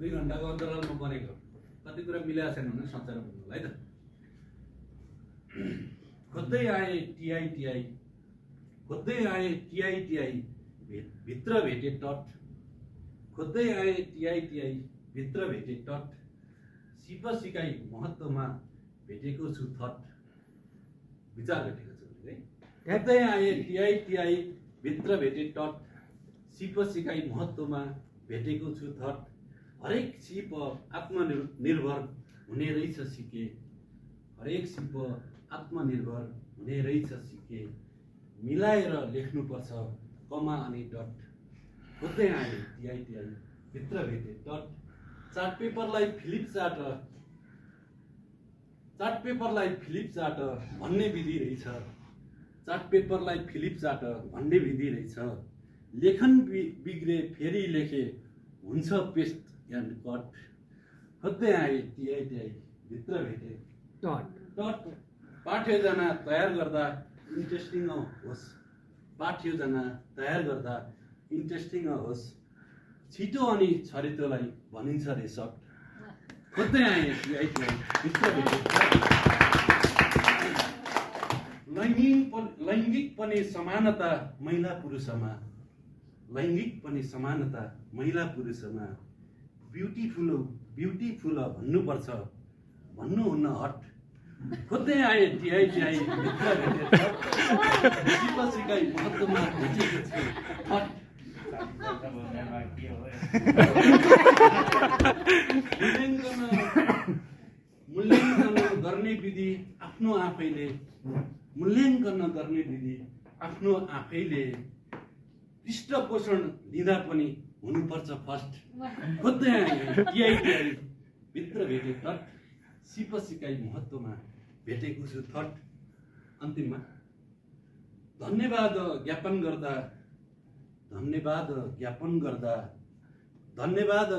2 घण्टाको अन्तरालमा बनेको कति कुरा मिलेको छैन भने सच्याएर भन्नु है त। खोज्दै आए टिआई खोज्दै आए टिआई भित्र भेटे टट, खोज्दै आए टिआई भित्र भेटे टट, सिप सिकाइ महत्त्वमा भेटेको छु थट। विचार भेटेको छु है। खोज्दै आए टिआई भित्र भेटे टट, सिप सिकाइ महत्त्वमा भेटेको छु थट। हरेक सिप आत्मनिर्भर हुने रहेछ सिके, हरेक सिप आत्मनिर्भर हुने रहेछ सिके। मिलाएर लेख्नुपर्छ कमा अनि डट। खोज्दै आए टिआई भित्र भेटे टट। चार्ट पेपरलाई फिलिप चाट भन्ने विधि रहेछ, चार्ट पेपरलाई फिलिप चाट भन्ने विधि रहेछ। लेखन बिग्रे फेरि लेखे हुन्छ पेस्ट एन्ड कट। खोज्दै आए टिआई भित्र भेटे टट। पाठ्योजना तयार गर्दा इन्ट्रेस्टिङ होस्, पाठ्योजना तयार गर्दा इन्ट्रेस्टिङ होस्। छिटो अनि छरितोलाई भनिन्छ रेसट। खोज्दै आए टिआई भित्र भेटे टट। लैङ्गिक पनि समानता महिला पुरुषमा, लैङ्गिक पनि समानता महिला पुरुषमा। ब्युटिफुल भन्नुपर्छ भन्नुहुन्न हट। खोज्दै आए टिआई भित्र भेटे टट। सिप सिकाइ महत्त्वमा भेटेको छु थट। मूल्याङ्कन गर्ने विधि आफ्नो आफैले, मूल्याङ्कन गर्ने विधि आफ्नो आफैले। पृष्ठपोषण दिँदा पनि हुनुपर्छ फर्स्ट। खोज्दै आए टिआई भित्र भेटे टट। सिप सिकाइ महत्त्वमा भेटेको छु थट। अन्तिममा धन्यवाद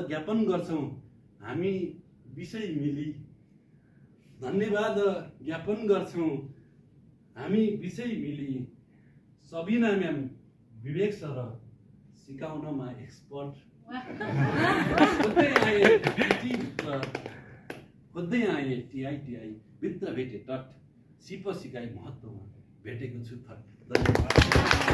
ज्ञापन गर्छौँ हामी विषय मिली। धन्यवाद ज्ञापन गर्छौँ हामी विषय मिली। सबिना म्याम विवेक सर सिकाउनमा एक्सपर्ट। खोज्दै आए टिआई भित्र भेटे टट। सिप सिकाइ महत्त्वमा भेटेको छु थट। धन्यवाद।